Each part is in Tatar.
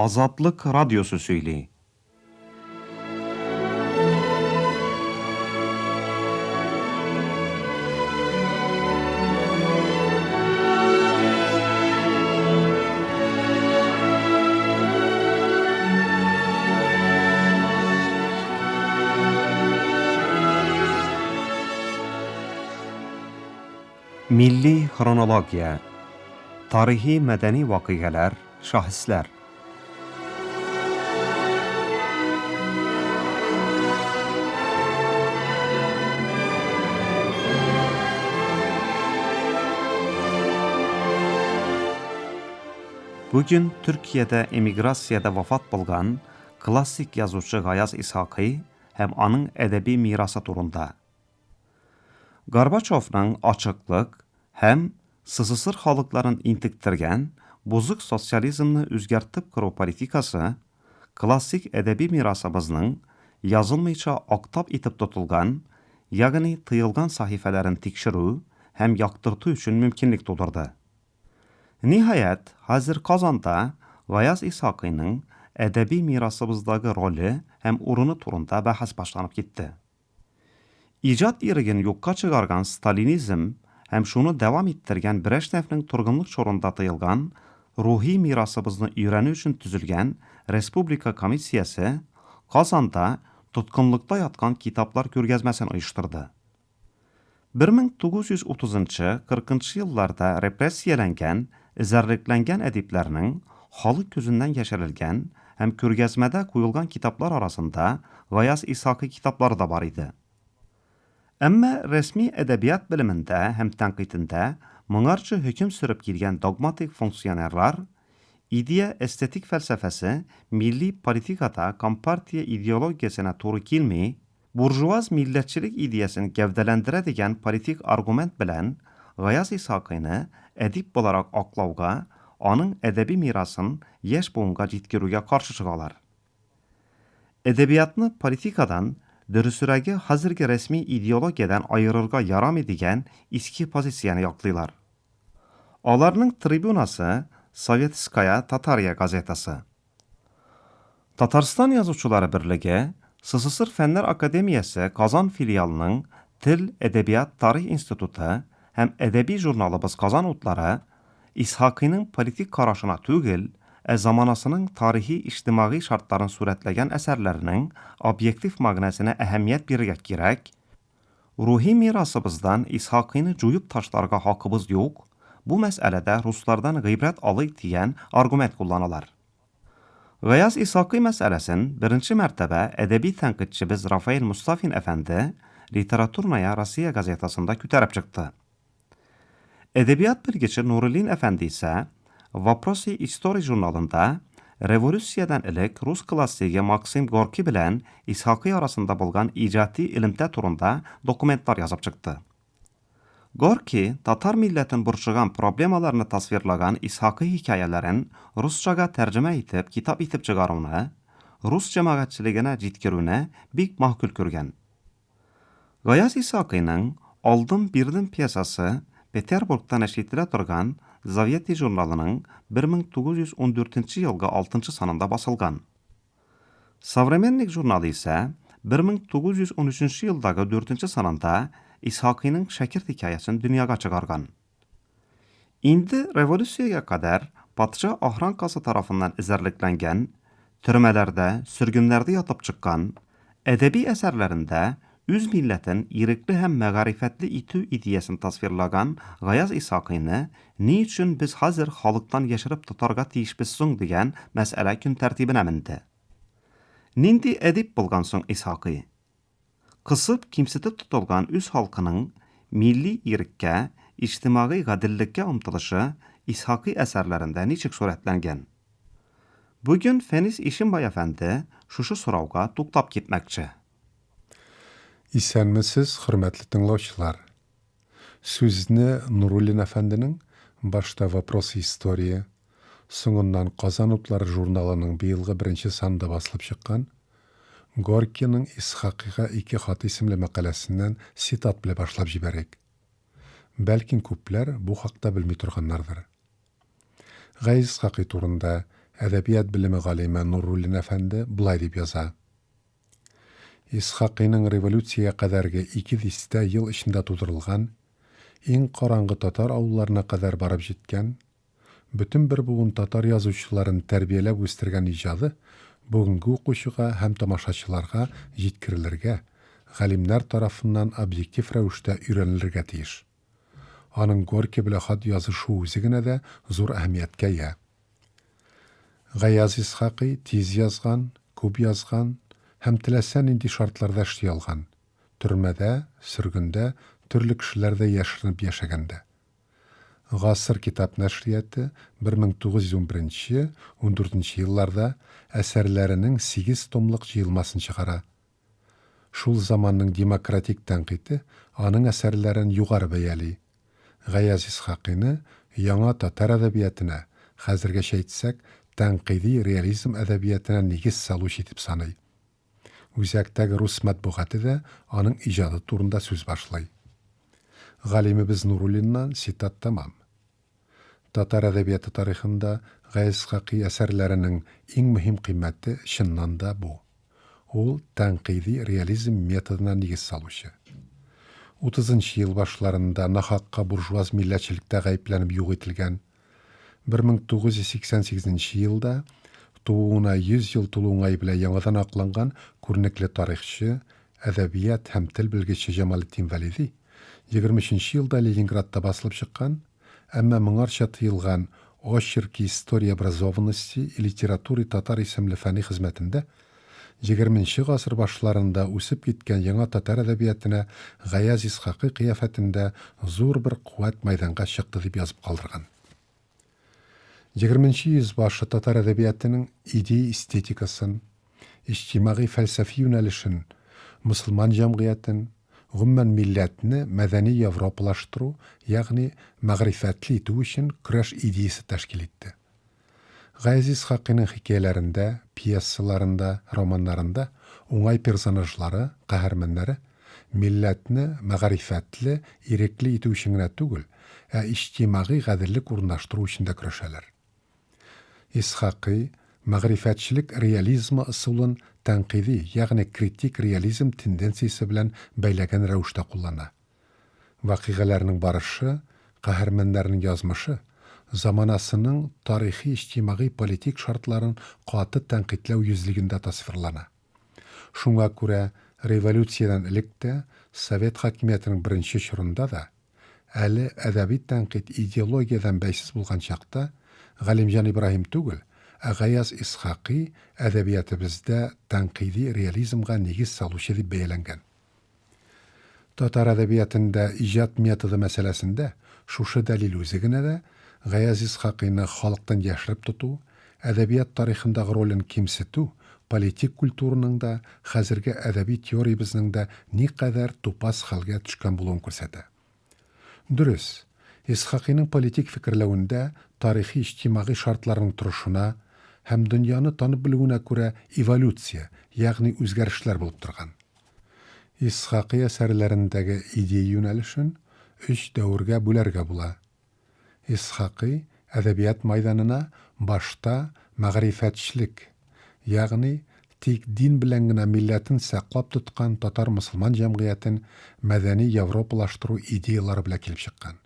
Азатлык радиосы сөйли. Милли хронология. Тарихи мәдәни вакыйгалар, шәхесләр. Бүген Төркиядә эмиграциядә вафат булган классик язучы Гаяз Исхакый һәм аның әдәби мирасы турында. Горбачевның ачыклык һәм СССР халыкларын интектергән бозык социализмны үзгәртеп кору политикасы классик әдәби мирасыбызның язылмыйча актап итеп тотылган, ягъни тыелган сәхифәләрен тикшерү һәм яктырту өчен мөмкинлек тудырды. Ниһаять, хәзер Казанда Гаяз Исхакыйның әдәби мирасыбыздагы роле һәм урыны турында бәхәс башланып китте. Иҗат иреген юкка чыгарган сталинизм һәм шуны дәвам иттергән Брежневнең торгынлык чорында тыелган рухи мирасыбызны өйрәнү өчен төзелгән республика комиссиясе Казанда тоткынлыкта яткан китаплар күргәзмәсен оештырды. 1930 нчы, 40 нчы елларда репрессияләнгән, эзәрлекләнгән әдипләрнең халык күзеннән яшерелгән һәм күргәзмәдә куелган китаплар арасында Гаяз Исхакый китаплары да бар иде. Әмма рәсми әдәбият белемендә һәм тәнкыйтендә моңарчы хөкем сөреп килгән догматик функционерлар идея-эстетик фәлсәфәсе милли политикада компартия идеологиясенә туры килми, Буржуаз милләтчелек идеясен гәүдәләндерә дигән политик аргумент белән Гаяз Исхакыйны әдип буларак аклауга, аның әдәби мирасын яшь буынга җиткерүгә каршы чыгалар. Әдәбиятны политикадан, дөресрәге, хәзерге рәсми идеологиядән аерырга ярамый дигән иске позицияне яклыйлар. Аларның трибунасы, Советская Татария газетасы. Татарстан Язучылары берлеге, СССР Фәннәр академиясе Казан филиалының Тел, әдәбият, тарих институты һәм әдәби журналыбыз Казан утлары Исхакыйның политик карашына түгел, ә заманасының тарихи-иҗтимагый шартларын сурәтләгән әсәрләренең объектив мәгънәсенә әһәмият бирергә кирәк, рухи мирасыбыздан Исхакыйны җуеп ташларга хакыбыз юк, бу мәсьәләдә руслардан гыйбрәт алыйк дигән аргумент кулланалар. Гаяз Исхакый мәсьәләсен беренче мәртәбә әдәби тәнкыйтьчебез Рафаэль Мостафин әфәнде Литературная Россия газетасында күтәреп чыкты. Әдәбият белгече Нуруллин әфәнде исә Вопросы истории журналында революциядән элек рус классигы Максим Горький белән Исхакый арасында булган иҗади элемтә турында документлар язып чыкты. Горький татар милләтен борчыган проблемаларны тасвирлаган Исхакый хикәяләрен русчага тәрҗемә итеп китап итеп чыгаруны, рус җәмәгатьчелегенә җиткерүне бик мәгъкуль күргән. Гаяз Исхакыйның Алдым-бирдем пьесасы Петербургта нәшр ителә торган Заветы журналының 1914 нче елгы алтынчы санында басылган. Современник журналы исә 1913 елдагы дүртенче санында Исхакыйның Шәкерт хикәясен дөньяга чыгарган. Инде революциягә кадәр патша охранкасы тарафыннан эзәрлекләнгән, төрмәләрдә, сөргеннәрдә ятып чыккан, әдәби әсәрләрендә үз милләтен ирекле һәм мәгарифәтле итү идеясен тасвирлаган Гаяз Исхакыйны ни өчен без хәзер халыктан яшереп тотарга тиешбез соң дигән мәсьәлә көн тәртибенә менде. Нинди әдип булган соң Исхакый? Кысып, кимсетеп тотылган үз халкының милли иреккә, иҗтимагый гаделлеккә омтылышы Исхакый әсәрләрендә ничек сурәтләнгән? Бүген Фәнис Ишембай әфәнде шушы сорауга туктап китмәкче. Исәнмесез, хөрмәтле тыңлаучылар! Сүзне Нуруллин әфәнденең башта Вопросы истории, соңыннан Казан утлары журналының быелгы беренче санында басылып чыккан Горькийның Исхакыйга ике хат исемле мәкаләсеннән цитат белән башлап җибәрик. Бәлкем күпләр бу хакта белми торганнардыр. Гаяз Исхакый турында Әдәбият белеме галиме Нуруллин әфәнде болай дип яза, Исхакыйның революциягә кадәрге ике дистә ел эчендә тудырылган, иң караңгы татар авылларына кадәр барып җиткән, бөтен бер буын татар язучыларын тәрбияләп үстергән иҗады бүгенге укучыга һәм тамашачыларга җиткерелергә, галимнәр тарафыннан объектив рәвештә өйрәнелергә тиеш. Аның Горький белән хат язышуы үзе генә дә зур әһәмияткә ия. Гаяз Исхакый тиз язган, күп язган һәм теләсә нинди шартларда эшли алган, төрмәдә, сөргендә, төрле кешеләрдә яшеренеп яшәгәндә. Гасыр китап нәшрияты 1911 нче, ундүртенче елларда әсәрләренең сигез томлык җыелмасын чыгара. Шул заманның демократик тәнкыйте аның әсәрләрен югары бәяли. Гаяз Исхакыйны яңа татар әдәбиятына, хәзергәчә әйтсәк, тәнкыйди реализм әдәбиятына нигез салучы итеп саный. Үзәктәге рус матбугаты да аның иҗады турында сүз башлый. Галимебез Нуруллиннан цитат тәмам. Татар әдәбияты тарихында Гаяз Исхакый әсәрләренең иң мөһим кыйммәте чыннан да бу. Ул тәнкыйди реализм методына нигез салучы. Утызынчы ел башларында нахакка буржуаз милләтчелектә гаепләнеп юк ителгән, 1988 нче елда тууына 100 ел тулу уңае белән яңадан акланган күренекле тарихчы, әдәбият һәм тел белгече Җамалетдин Вәлиди 23 нче елда Ленинградта басылып чыккан, әмма моңарча тыелган Очерки истории образованности и литературы татар исемле фәнни хезмәтендә егерменче гасыр башларында үсеп киткән яңа татар әдәбиятына Гаяз Исхакый кыяфәтендә зур бер куәт мәйданга чыкты дип язып калдырган. Егерменче йөз башы татар әдәбиятының идея-эстетикасын, иҗтимагый-фәлсәфи юнәлешен, мосылман җәмгыятен, гомумән милләтне мәдәни европалаштыру, ягъни мәгърифәтле итү өчен көрәш идеясе тәшкил итте. Гаяз Исхакыйның хикәяләрендә, пьесаларында, романнарында уңай персонажлары, каһарманнары милләтне мәгарифәтле, ирекле итү өчен генә түгел, ә иҗтимагый гаделлек урнаштыру өчен дә көрәшәләр. Исхакый мәгърифәтчелек реализмы ысулын тәнкыйди, ягъни критик реализм тенденциясе белән бәйләгән рәвештә куллана. Вакыйгаләрнең барышы, каһарманнарның язмышы, заманасының тарихи-иҗтимагый-политик шартларын каты тәнкыйтьләү йөзлегендә тасвирлана. Шуңа күрә революциядән элек тә, совет хакимиятенең беренче чорында да, Әле әдәби тәнкыйть идеологиядән бәйсез булган чакта, Галимҗан Ибраһим түгел, ә Гаяз Исхакый әдәбиятебездә тәнкыйди реализмга нигез салучы дип бәяләнгән. Татар әдәбиятендә иҗат методы мәсьәләсендә шушы дәлил үзе генә дә Гаяз Исхакыйны халыктан яшереп тоту, әдәбият тарихындагы ролен кимсетү политик культураның да, хәзерге әдәби теориябезнең дә никадәр тупас хәлгә төшкән булуын күрсәтә. Дөрес, Исхакыйның политик фикерләвендә тарихи-иҗтимагый шартларның торышына һәм дөньяны танып белүенә күрә эволюция, ягъни үзгәрешләр булып торган. Исхакый әсәрләрендәге идея юнәлешен өч дәвергә бүләргә була. Исхакый әдәбият майданына башта мәгърифәтчелек, ягъни тик дин белән генә милләтен саклап тоткан татар-мосылман җәмгыятен мәдәни европалаштыру идеялары белән килеп чыккан.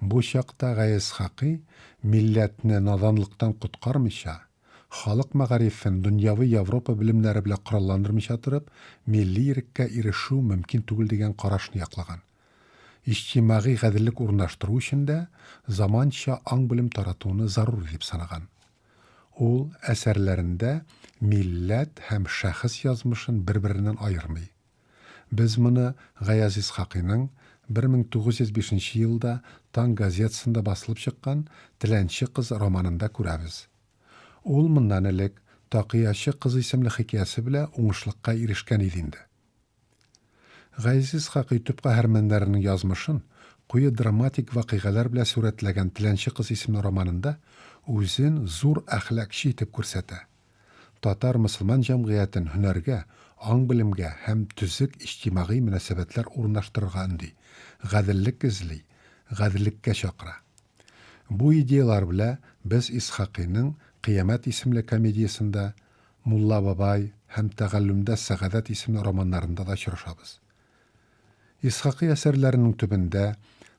Бу чакта Исхакый милләтне наданлыктан коткармыйча, халык мәгарифен дөньяви Европа белемнәре белән коралландырмыйча торып, милли иреккә ирешү мөмкин түгел дигән карашны яклаган. Иҗтимагый гаделлек урнаштыру өчен дә заманча аң-белем таратуны зарур дип санаган. Ул әсәрләрендә милләт һәм шәхес язмышын бер-береннән аермый. Без моны Гаяз Исхакыйның 1905 нче елда Таң газетасында басылып чыккан Теләнче кыз романында күрәбез. Ул моннан элек Такыячы кыз исемле хикәясе белә уңышлыкка ирешкән иде инде. Гаяз Исхакый төп каһарманнарының язмышын куе драматик вакыйгалар белән сурәтләгән Теләнче кыз исемле романында үзен зур әхлакчы итеп күрсәтә. Татар-мөселман җәмгыятен һөнәргә, аң-белемгә һәм төзек иҗтимагый мөнәсәбәтләр урнаштырырга өнди, гаделлек эзли, гаделлеккә чакыра. Бу идеялар белә без Исхакыйның Кыямәт исемле комедиясендә, Мулла бабай һәм Тәгаллүмдә сәгадәт исемле романнарында да очрашабыз. Исхакый әсәрләренең төбендә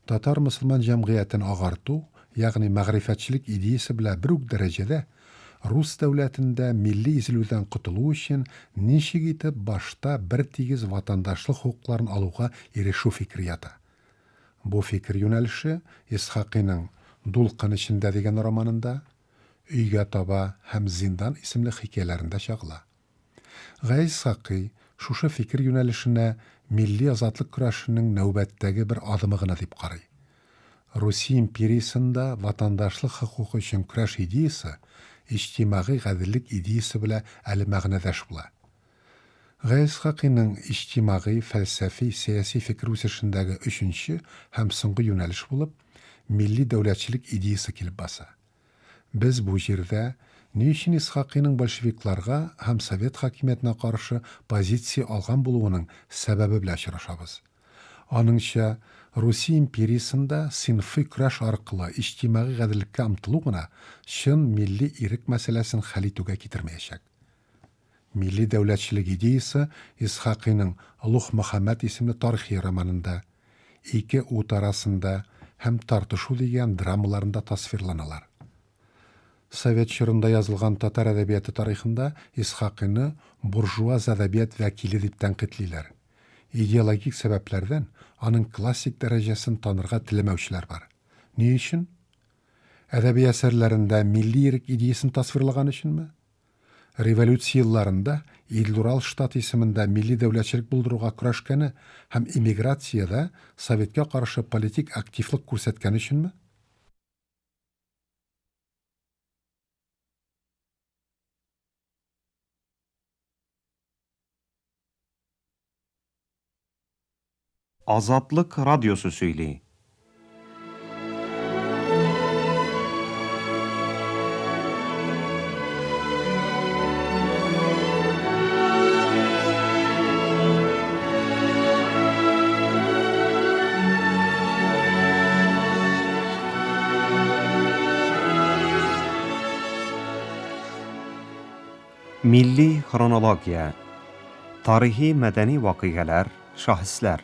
татар-мөселман җәмгыятен агарту, ягъни мәгърифәтчелек идеясе белә бер үк дәрәҗәдә рус дәүләтендә милли изелүдән котылу өчен ничек итеп башта бертигез ватандашлык хокукларын алуга ирешү фикере ята. Бу фикер юнәлеше Исхакыйның Дулкын эчендә дигән романында, Өйгә таба һәм Зиндан исемле хикәяләрендә чагыла. Гаяз Исхакый шушы фикер юнәлешенә милли азатлык көрәшенең нәүбәттәге бер адымы гына дип карый. Русия империясендә ватандашлык хокукы өчен көрәш идеясе иҗтимагый гаделлек идеясе белә әле мәгънәдәш була. Гаяз Исхакыйның иҗтимагый, фәлсәфи, сәяси фикер үсешендәге өченче һәм соңгы юнәлеш булып, милли дәүләтчелек идеясе килеп баса. Без бу җирдә ни өчен Исхакыйның большевикларга һәм совет хакимиятенә каршы позиция алган булуының сәбәбе белән очрашабыз. Аныңча, Русия империясендә сыйнфый көрәш аркылы иҗтимагый гаделлеккә омтылу гына чын милли ирек мәсьәләсен хәл итүгә китермәячәк. Милли дәүләтчелек идеясе Исхакыйның Олуг Мөхәммәд исемле тарихи романында, Ике ут арасында һәм Тартышу дигән драмаларында тасвирланалар. Совет чорында язылган татар әдәбияты тарихында Исхакыйны буржуаз әдәбият вәкиле дип тәнкыйтьлиләр. Идеологик сәбәпләрдән аның классик дәрәҗәсен танырга теләмәүчеләр бар. Ни өчен? Әдәби әсәрләрендә милли ирек идеясен тасвирлаган өченме? Революция елларында Идел-Урал штаты исемендә милли дәүләтчелек булдыруга көрәшкәне һәм эмиграциядә Советка каршы политик активлык күрсәткәне өченме? Азатлык радиосы сөйли. Милли хронология. Тарихи мәдәни вакыйгалар, шәхесләр.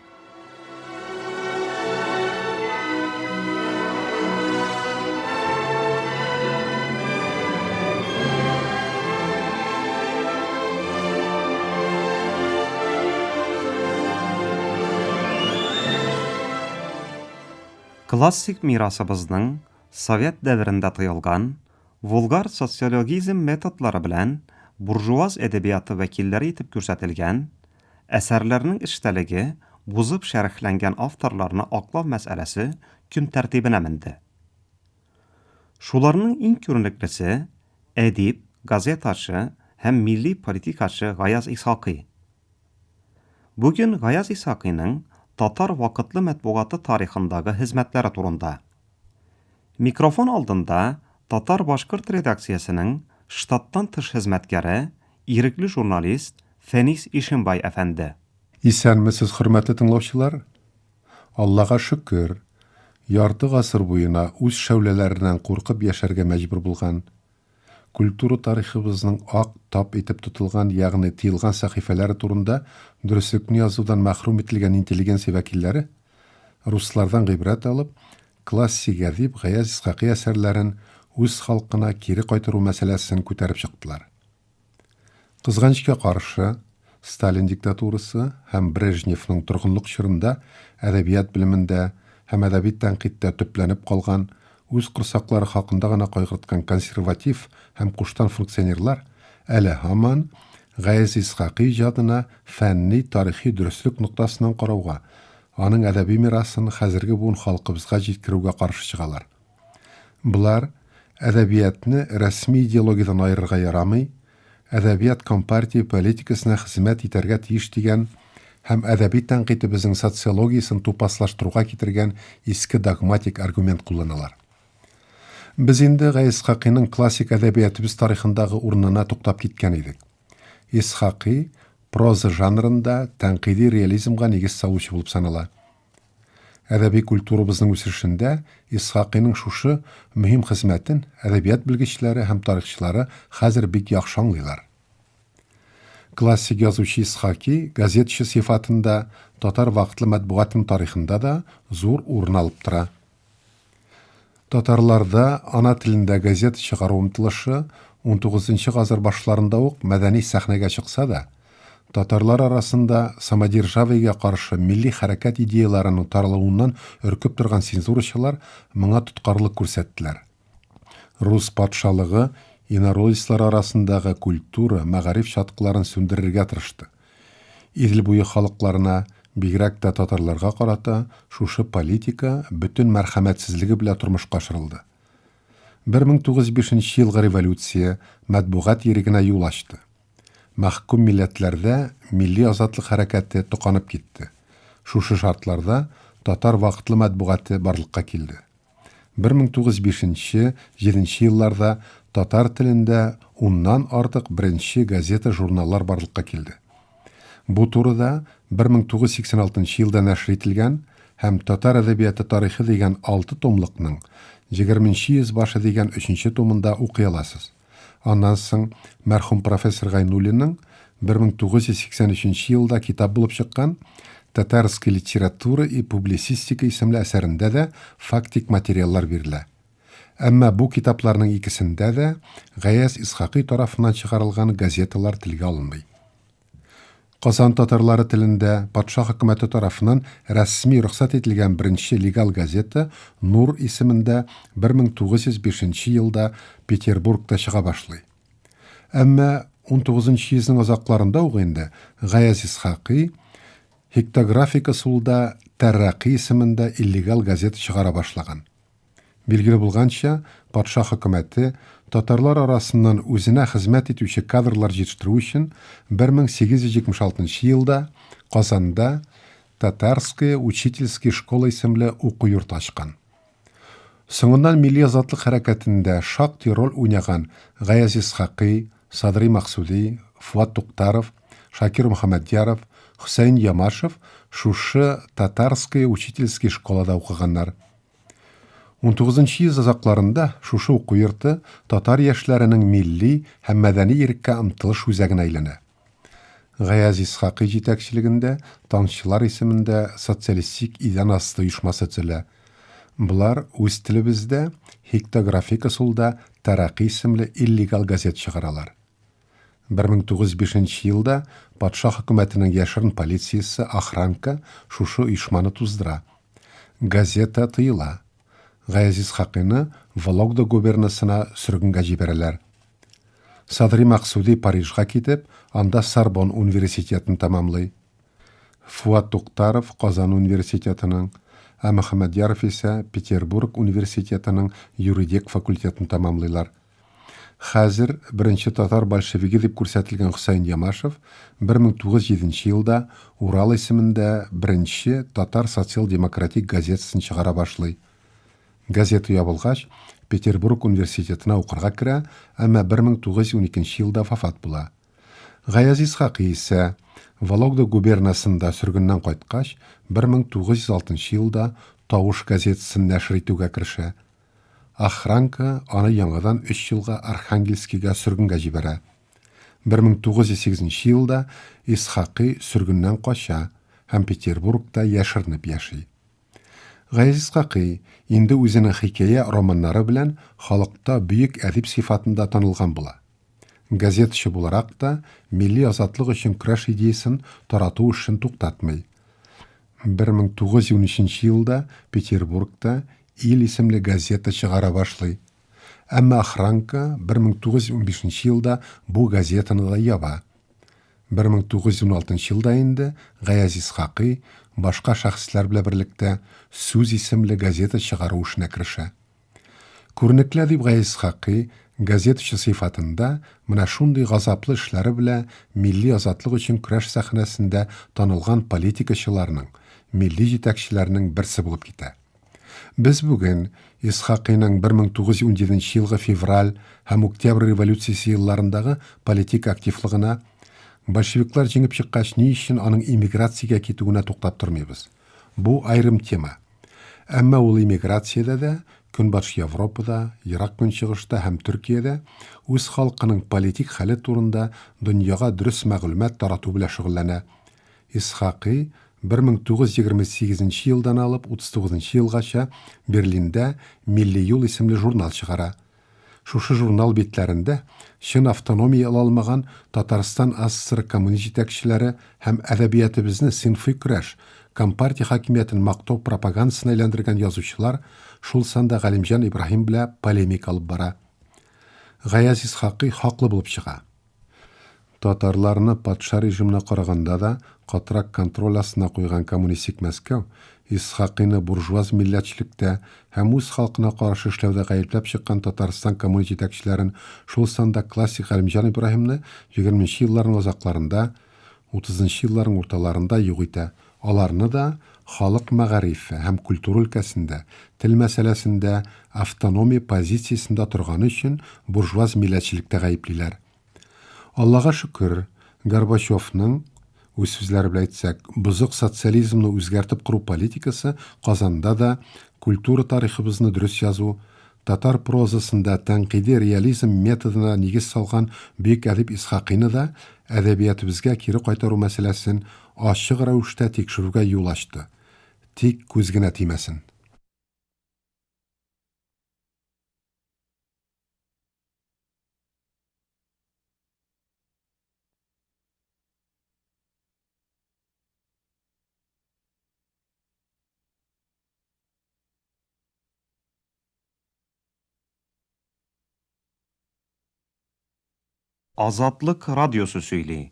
Классик мирасыбызның совет дәверендә тыелган вулгар социологизм методлары белән буржуаз әдәбияты вәкилләре итеп күрсәтелгән, әсәрләрнең эчтәлеге бозып шәрехләнгән авторларны аклау мәсьәләсе көн тәртибенә менде. Шуларның иң күренеклесе, әдип, газетачы һәм милли политикачы Гаяз Исхакый. Бүген Гаяз Исхакыйның татар вакытлы матбугаты тарихындагы хезмәтләре турында. Микрофон алдында Татар-башкорт редакциясенең штаттан тыш хезмәткәре, ирекле журналист Фәнис Ишембай әфәнде. Исәнмесез, хөрмәтле тыңлаучылар! Аллага шөкер, ярты гасыр буена үз шәүләләреннән куркып яшәргә мәҗбүр булган, культура тарихыбызның ак тап итеп тотылган, ягъни тыелган сәхифәләре турында дөреслекне язудан мәхрүм ителгән интеллигенция вәкилләре, руслардан гыйбрәт алып, классик әдип Гаяз Исхакый әсәрләрен үз халкына кире кайтару мәсьәләсен күтәреп чыктылар. Кызганычка каршы, Сталин диктатурасы һәм Брежневның торгынлык чорында әдәбият белемендә һәм әдәби тәнкыйтьтә төпләнеп калган, үз корсаклары хакында гына кайгырткан консерватив һәм куштан функционерлар әле һаман Гаяз Исхакый иҗадына фәнни-тарихи дөреслек ноктасыннан карауга, аның әдәби мирасын хәзерге буын халкыбызга җиткерүгә каршы чыгалар. Болар, әдәбиятны рәсми идеологиядән аерырга ярамый, әдәбият компартия политикасына хезмәт итәргә тиеш дигән һәм әдәби тәнкыйтебезнең социологиясен тупаслаштыруга китергән иске догматик аргумент кулланалар. Без инде Гаяз Исхакыйның классик әдәбиятыбыз тарихындагы урынына туктап киткән идек. Исхакый проза жанрында тәнкыйди реализмга нигез салучы булып санала. Әдәби культурабызның үсешендә Исхакыйның шушы мөһим хезмәтен әдәбият белгечләре һәм тарихчылары хәзер бик яхшы аңлыйлар. Классик язучы Исхаки газетачы сыйфатында татар вакытлы матбугатының тарихында да зур урын алып тора. Татарларда ана телендә газета чыгару омтылышы унтугызынчы гасыр башларында ук мәдәни сәхнәгә чыкса да, татарлар арасында самодержавиегә каршы милли хәрәкәт идеяләренең таралуыннан өркеп торган цензурачылар моңа тоткарлык күрсәттеләр. Рус патшалыгы инородецлар арасындагы культура, мәгариф чаткыларын сүндерергә тырышты. Идел буе халыкларына, бигрәк тә татарларга карата шушы политика бөтен мәрхәмәтсезлеге белән тормышка ашырылды. 1905 нче елгы революция матбугат ирегенә юл ачты. Мәхкүм милләтләрдә милли азатлык хәрәкәте токанып китте. Шушы шартларда татар вакытлы матбугаты барлыкка килде. 1905 нче, җиденче елларда татар телендә уннан артык беренче газета-журналлар барлыкка килде. Бу турыда 1986 нчы елда нәшер ителгән һәм Татар әдәбияты тарихы дигән алты томлыкның Егерменче йөз башы дигән өченче томында укый аласыз. Аннан соң мәрхүм профессор Гайнуллинның 1983 нче елда китап булып чыккан Татарская литература и публицистика исемле әсәрендә дә фактик материаллар бирелә. Әмма бу китапларның икесендә дә Гаяз Исхакый тарафыннан чыгарылган газеталар телгә алынмый. Казан татарлары телендә патша хөкүмәте тарафыннан рәсми рөхсәт ителгән беренче легал газета Нур исемендә 1905 нче елда Петербургта чыга башлый. Әмма унтугызынчы йөзнең азакларында ук инде Гаяз Исхакый һектографик ысулда Тәррәкый исемендә иллегал газета чыгара башлаган. Билгеле булганча, патша хөкүмәте, татарлар арасыннан үзенә хезмәт итүче кадрлар җитештерү өчен, 1876 елда Казанда Татарская учительская школа исемле уку йорты ачкан. Соңыннан милли азатлык хәрәкәтендә шактый роль уйнаган Гаяз Исхакый, Садри Максуди, Фуат Туктаров, Шакир Мөхәммәдьяров, Хөсәен Ямашев шушы Татарская учительская школада укыганнар. Унтугызынчы йөз азакларында шушы уку йорты татар яшьләренең милли һәм мәдәни иреккә омтылыш үзәгенә әйләнә. Гаяз Исхакый җитәкчелегендә Таңчылар исемендә социалистик идән асты оешмасы төзелә. Болар үз телебездә һиктографик ысулда Тәрәкый исемле иллегал газет чыгаралар. 1905 нче елда патша хөкүмәтенең яшерен полициясе охранка шушы оешманы туздыра. Газета тыела. Гаяз Исхакыйны Вологда губернасына сөргенгә җибәрәләр. Садри Максуди Парижга китеп, анда Сорбонн университетын тәмамлый. Фуат Туктаров Казан университетының, ә Мөхәммәдьяров исә Петербург университетының юридик факультетын тәмамлыйлар. Хәзер беренче татар большевигы дип күрсәтелгән Хөсәен Ямашев 1907 нче елда Урал исемендә беренче татар социал-демократик газетасын чыгара башлый. Газета ябылгач, Петербург университетына укырга керә, әмма 1912 нче елда вафат була. Гаяз Исхакый исә, Вологда губернасында сөргеннән кайткач, 1906 нчы елда Тавыш газетасын нәшер итүгә керешә. Охранка аны яңадан өч елга Архангельскига сөргенгә җибәрә. 1908 елда Исхакый сөргеннән кача һәм Петербургта яшеренеп яши. Гаяз Исхакый инде үзенең хикәя романнары белән халыкта бөек әдип сыйфатында танылган була. Газетачы буларак та милли азатлык өчен көрәш идеясен тарату эшен туктатмый. 1913 елда Петербургта Ил исемле газета чыгара башлый. Әмма охранка 1915 елда бу газетаны да яба. 1916 елда инде Гаяз Исхакый башка шәхесләр белән берлектә Сүз исемле газета чыгару эшенә керешә. Күренекле әдип Гаяз Исхакый газетачы сыйфатында менә шундый газаплы эшләре белә милли азатлык өчен көрәш сәхнәсендә танылган политикачыларның, милли җитәкчеләрнең берсе булып китә. Без бүген Исхакыйның 1917 елгы февраль һәм Октябрь революциясе елларындагы политик активлыгына, большевиклар җиңеп чыккач ни өчен аның эмиграциягә китүенә туктап тормыйбыз. Бу аерым тема. Әмма ул эмиграциядә дә, Көнбатыш Европада, Ерак Көнчыгышта һәм Төркиядә үз халкының политик хәле турында дөньяга дөрес мәгълүмат тарату белән шөгыльләнә. Исхакый 1928 нче елдан алып 39 нчы елгача Берлиндә Милли юл исемле журнал чыгара. Шушы журнал битләрендә чын автономия ала алмаган Татарстан АССР коммунист җитәкчеләре һәм әдәбиятебезне сыйнфый көрәш, компартия хакимиятен мактау пропагандасына әйләндергән язучылар, шул санда Галимҗан Ибраһим белә полемика алып бара. Гаяз Исхакый хаклы булып чыга. Татарларны патша режимына караганда да катырак контроль астына куйган коммунистик Мәскәү Исхакыйны буржуаз милләтчелектә һәм үз халкына каршы эшләүдә гаепләп чыккан Татарстан коммунист җитәкчеләрен, шул санда классик Галимҗан Ибраһимны егерменче елларның азакларында, утызынчы елларның урталарында юк итә, аларны да халык мәгарифе һәм культура өлкәсендә, тел мәсьәләсендә автономия позициясендә торганы өчен буржуаз милләтчелектә гаеплиләр. Аллага шөкер, Горбачевның, үз сүзләре белән әйтсәк, бозык социализмны үзгәртеп кору политикасы Казанда да культура тарихыбызны дөрес язу, татар прозасында тәнкыйди реализм методына нигез салган бөек әдип Исхакыйны да әдәбиятыбызга кире кайтару мәсьәләсен ачык рәвештә тикшерүгә юл ачты. Тик күз генә тимәсен. Азатлык радиосы сөйли.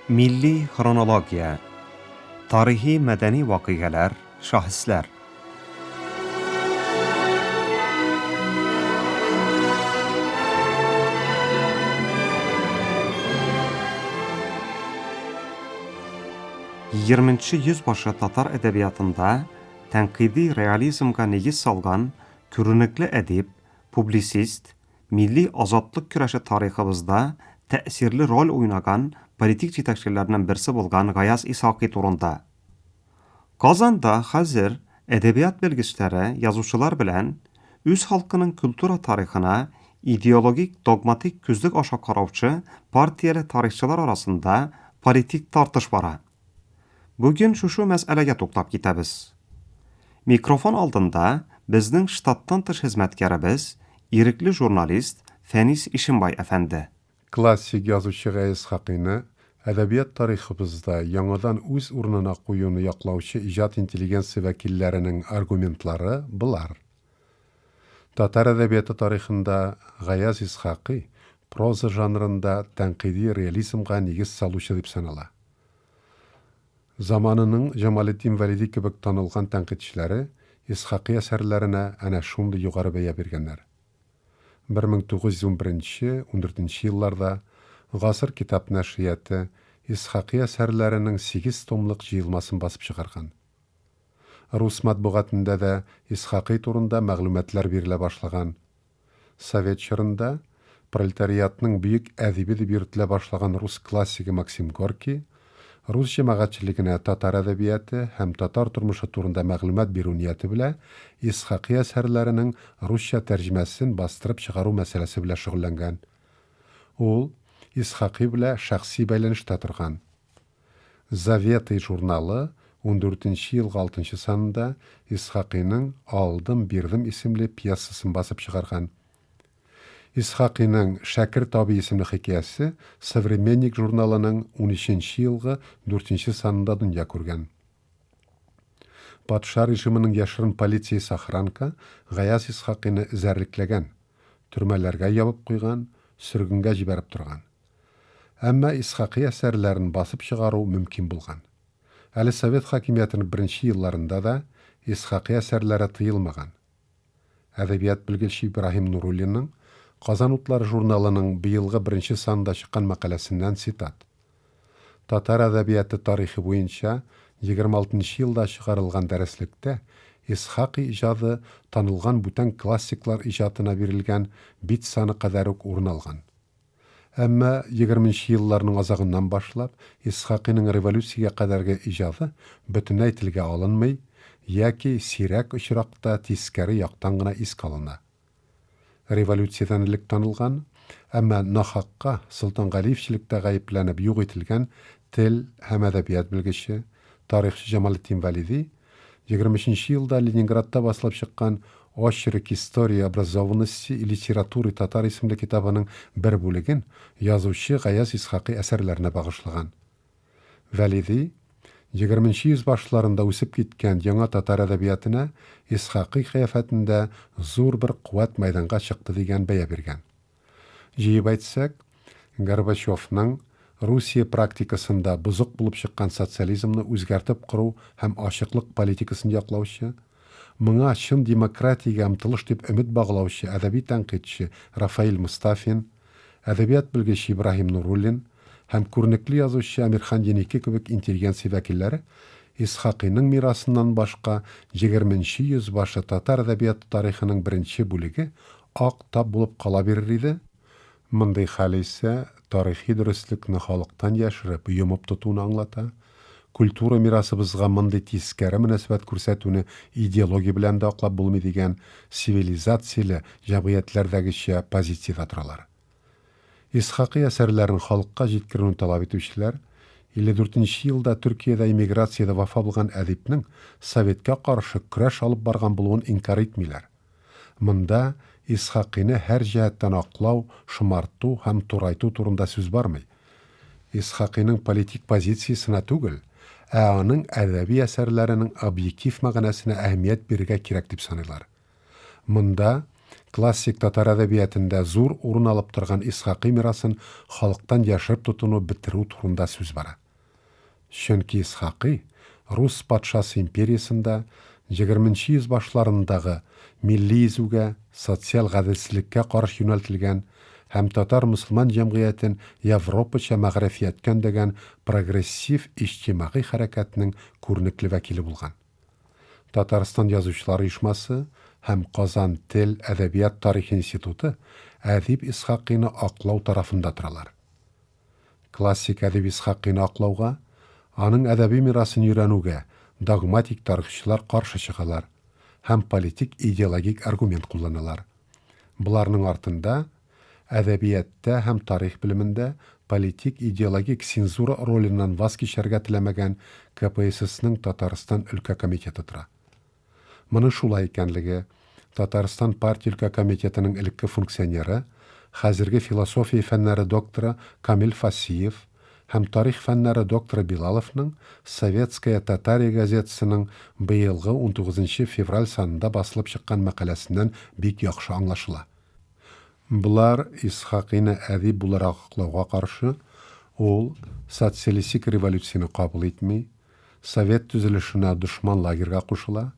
Милли хронология. Тарихи мәдәни вакыйгалар, шәхесләр. Егерменче йөз башы татар әдәбиятында тәнкыйди реализмга нигез салган күренекле әдип, публицист, милли азатлык көрәше тарихыбызда тәэсирле роль уйнаган политик җитәкчеләрнең берсе булган Гаяз Исхакый турында. Казанда хәзер әдәбият белгечләре, язучылар белән үз халкының культура тарихына идеологик догматик күзлек аша караучы партияле тарихчылар арасында политик тартыш бара. Бүген шушы мәсьәләгә туктап китәбез. Микрофон алдында безнең штаттан тыш хезмәткәребез, ирекле журналист Фәнис Ишембай әфәнде. Классик язучы Гаяз Хакыйны әдәбият тарихыбызда яңадан үз урынына куюны яклаучы иҗат интеллигенция вәкилләренең аргументлары болар. Татар әдәбияты тарихында Гаяз Исхакый проза жанрында тәнкыйди реализмга нигез салучы дип санала. Заманының Җамалетдин Вәлиди кебек танылган тәнкыйтьчеләре Исхакый әсәрләренә әнә шундый югары бәя биргәннәр. 1911 ундүртенче елларда Гасыр китап нәшрияты Исхакый әсәрләренең сигез томлык җыелмасын басып чыгарган. Рус матбугатында да Исхакый турында мәгълүматлар бирелә башлаган. Совет чорында пролетариатның бөек әдибе дип йөртелә башлаган рус классигы Максим Горький рус җәмәгатьчелегенә татар әдәбияты һәм татар тормышы турында мәгълүмат бирү нияте белә Исхакый әсәрләренең русча тәрҗемәсен бастырып чыгару мәсьәләсе белә шөгыльләнгән. Ул Исхакый белә шәхси бәйләнештә торган. Заветы журналы ундүртенче елгы алтынчы санында Исхакыйның Алдым-бирдем исемле пьесасын басып чыгарган. Исхакыйның Шәкерт абый исемле хикәясе Современник журналының унөченче елгы дүртенче санында дөнья күргән. Патша режимының яшерен полициясе охранка Гаяз Исхакыйны эзәрлекләгән, төрмәләргә ябып куйган, сөргенгә җибәреп торган. Әмма Исхакый әсәрләрен басып чыгару мөмкин булган. Әле совет хакимиятенең беренче елларында да Исхакый әсәрләре тыелмаган. Әдәбият белгече Ибраһим Нуруллинның Казан утлары журналының быелгы беренче санында чыккан мәкаләсеннән цитат. Татар әдәбияты тарихы буенча 26 нчы елда чыгарылган дәреслектә Исхакый иҗады танылган бүтән классиклар иҗатына бирелгән бит саны кадәр үк урын алган. Әмма егерменче елларның азагыннан башлап Исхакыйның революциягә кадәрге иҗады бөтенләй телгә алынмый яки сирәк очракта тискәре яктан гына искә алына. Революциядән элек танылган, әмма нахакка солтангалиевчелектә гаепләнеп юк ителгән тел һәм әдәбият белгече, тарихчы Җамалетдин Вәлиди 23 нче елда Ленинградта басылып чыккан Очерк истории образованности и литературы татар исемле китабының бер бүлеген язучы Гаяз Исхакый әсәрләренә багышлаган. Вәлиди, егерменче йөз башларында үсеп киткән яңа татар әдәбиятына Исхакый кыяфәтендә зур бер куәт мәйданга чыкты дигән бәя биргән. Җыеп әйтсәк, Горбачевның Русия практикасында бозык булып чыккан социализмны үзгәртеп кору һәм ачыклык политикасын яклаучы, моңа чын демократиягә омтылыш дип өмет баглаучы әдәби тәнкыйтьче Рафаэль Мостафин, әдәбият белгече Ибраһим Нуруллин һәм күренекле язучы Әмирхан Еники кебек интеллигенция вәкилләре Исхакыйның мирасыннан башка егерменче йөз башы татар әдәбияты тарихының беренче бүлеге ак тап булып кала бирер иде, Мондый хәл исә тарихи дөреслекне халыктан яшереп, йомып тотуны аңлата, культура мирасыбызга мондый тискәре мөнәсәбәт күрсәтүне идеология белән дә аклап булмый дигән цивилизацияле җәмгыятьләрдәгечә позициядә торалар. Исхакый әсәрләрен халыкка җиткерүне таләп итүчеләр 54 нче елда Төркиядә эмиграциядә вафа булган әдипнең советка каршы көрәш алып барган булуын инкарь итмиләр. Монда Исхакыйны һәр җәһәттән аклау, шомарту һәм турайту турында сүз бармый. Исхакыйның политик позициясенә түгел, ә аның әдәби әсәрләренең объектив мәгънәсенә әһәмият бирергә кирәк дип саныйлар. Монда классик татар әдәбиятендә зур урын алып торган Исхакый мирасын халыктан яшереп тотуны бетерү турында сүз бара. Чөнки Исхакый рус патшасы империясендә егерменче йөз башларындагы милли изүгә, социаль гаделсезлеккә каршы юнәлтелгән һәм татар-мөселман җәмгыятен европача мәгърифияткә өндәгән прогрессив иҗтимагый хәрәкәтнең күренекле вәкиле булган. Татарстан Язучылар оешмасы һәм Казан тел, әдәбият тарихы институты әдип Исхакыйны аклау тарафында торалар. Классик әдип Исхакыйны аклауга, аның әдәби мирасын өйрәнүгә догматик тарихчылар каршы чыгалар һәм политик-идеологик аргумент кулланалар. Боларның артында әдәбияттә һәм тарих белемендә политик-идеологик цензура роленнән ваз кичәргә теләмәгән КПССның Татарстан өлкә комитеты тора. Моның шулай икәнлеге Татарстан партия өлкә комитетының элекке функционеры, хәзерге философия фәннәре докторы Камил Фасиев һәм тарих фәннәре докторы Билаловның Советская Татария газетасының быелгы унтугызынчы февраль санында басылып чыккан мәкаләсеннән бик яхшы аңлашыла. Болар Исхакыйны әдип буларак аклауга каршы, ул социалистик революцияне кабул итми, совет төзелешенә дошман лагерьга кушыла,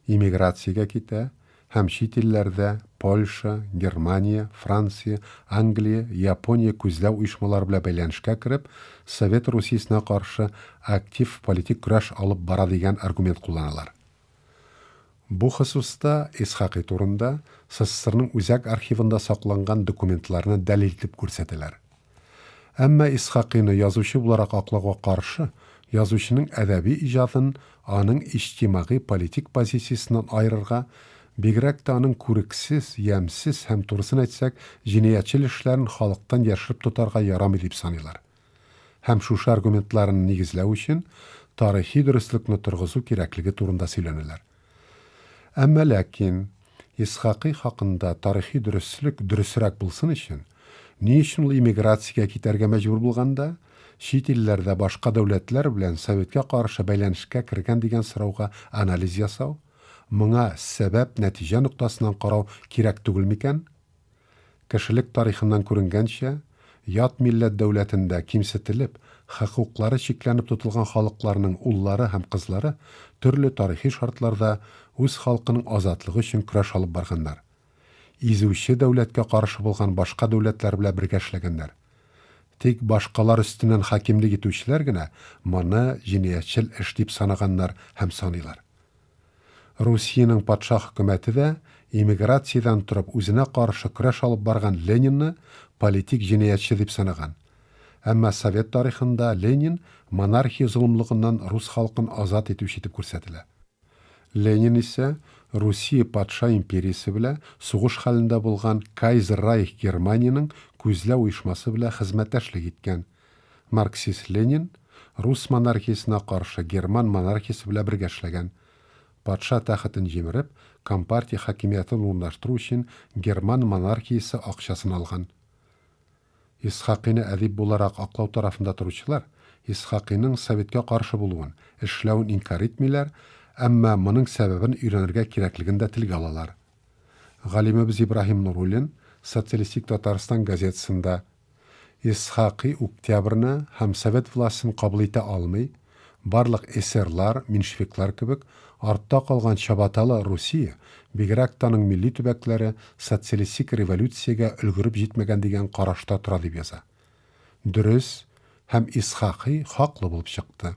эмиграциягә китә һәм чит илләрдә Польша, Германия, Франция, Англия, Япония күзләү оешмалары белән бәйләнешкә кереп, Совет Русиясенә каршы актив политик көрәш алып бара дигән аргумент кулланалар. Бу хосуста Исхакый турында СССРның Үзәк архивында сакланган документларны дәлил итеп күрсәтәләр. Әмма Исхакыйны язучы буларак аклауга каршы, язучының әдәби иҗатын аның иҗтимагый-политик позициясеннән аерырга, бигрәк тә аның күрексез, ямьсез һәм, турысын әйтсәк, җинаятьчел эшләрен халыктан яшереп тотарга ярамый дип саныйлар. Һәм шушы аргументларын нигезләү өчен тарихи дөреслекне торгызу кирәклеге турында сөйләнәләр. Әмма ләкин Исхакый хакында тарихи дөреслек дөресрәк булсын өчен, ни өчен ул эмиграциягә китәргә мәҗбүр булган да, чит илләрдә башка дәүләтләр белән Советка каршы бәйләнешкә кергән дигән сорауга анализ ясау, моңа сәбәп-нәтиҗә ноктасыннан карау кирәк түгел микән? Кешелек тарихыннан күренгәнчә, ят милләт дәүләтендә кимсетелеп, хокуклары чикләнеп тотылган халыкларның уллары һәм кызлары төрле тарихи шартларда үз халкының азатлыгы өчен көрәш алып барганнар. изүче дәүләткә каршы булган башка дәүләтләр белән бергә эшләгәннәр. Тик башкалар өстеннән хакимлек итүчеләр генә моны җинаятьчел эш дип санаганнар һәм саныйлар. Русиянең патша хөкүмәте дә эмиграциядән торып үзенә каршы көрәш алып барган Ленинны политик җинаятьче дип санаган. Әмма совет тарихында Ленин монархия золымлыгыннан рус халкын азат итүче итеп күрсәтелә. Ленин исә Русия патша империясе белә сугыш хәлендә булган Кайзер-Райх Германиянең күзләү оешмасы белә хезмәттәшлек иткән. Марксист Ленин рус монархиясенә каршы герман монархиясе белә бергә эшләгән. Патша тәхетен җимереп, компартия хакимиятен урнаштыру өчен герман монархиясе акчасын алган. Исхакыйны әдип буларак аклау тарафында торучылар Исхакыйның советка каршы булуын, эшләвен инкарь итмиләр, әмма моның сәбәбен өйрәнергә кирәклеген дә телгә алалар. Галимебез Ибраһим Нуруллин Социалистик Татарстан газетасында Исхакый Үктябрьне һәм совет властен кабул итә алмый, Барлык эсерлар, меньшевиклар кебек, артта калган чабаталы Русия, бигрәк тә аның милли төбәкләре социалистик революциягә өлгереп җитмәгән дигән карашта тора дип яза. Дөрес, һәм Исхакый хаклы булып чыкты.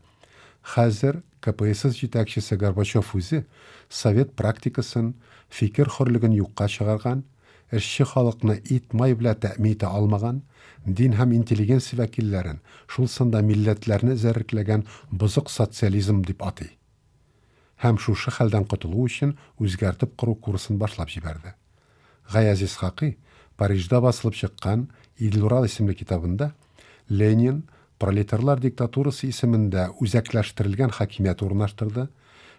Хәзер КПСС җитәкчесе Горбачев үзе совет практикасын, фикер хөрлеген юкка чыгарган, эшче халыкны ит-май белә тәэмин итә алмаган, дин һәм интеллигенция вәкилләрен, шул санда милләтләрне эзәрлекләгән бозык социализм дип атый. Һәм шушы хәлдән котылу өчен үзгәртеп кору курсын башлап җибәрде. Гаяз Исхакый Парижда басылып чыккан Идел-Урал исемле китабында Ленин пролетарлар диктатурасы исемендә үзәкләштерелгән хакимият урнаштырды,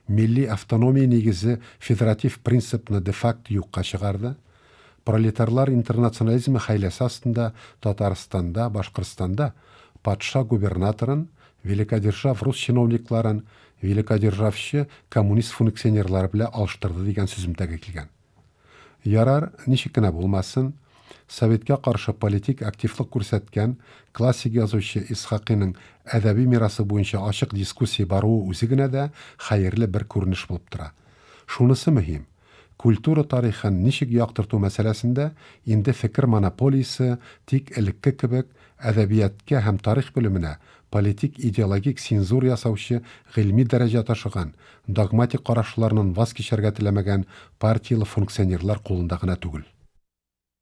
милли автономия нигезе федератив принципны де-факто юкка чыгарды, пролетарлар интернационализмы хәйләсе астында Татарстанда, Башкортстанда патша губернаторын, великодержав рус чиновникларын великодержавчы коммунист функционерлары белә алыштырды дигән сөземтәгә килгән. Ярар, ничек кенә булмасын, Советка каршы политик активлык күрсәткән классик язучы Исхакыйның әдәби мирасы буенча ачык дискуссия баруы үзе генә дә хәерле бер күренеш булып тора. Шунысы мөһим, культура тарихын ничек яктырту мәсьәләсендә инде фикер монополиясе тик элекке кебек әдәбияткә һәм тарих белеменә политик-идеологик цензура ясаучы гыйльми дәрәҗә ташыган, догматик карашларыннан ваз кичәргә теләмәгән партияле функционерлар кулында гына түгел.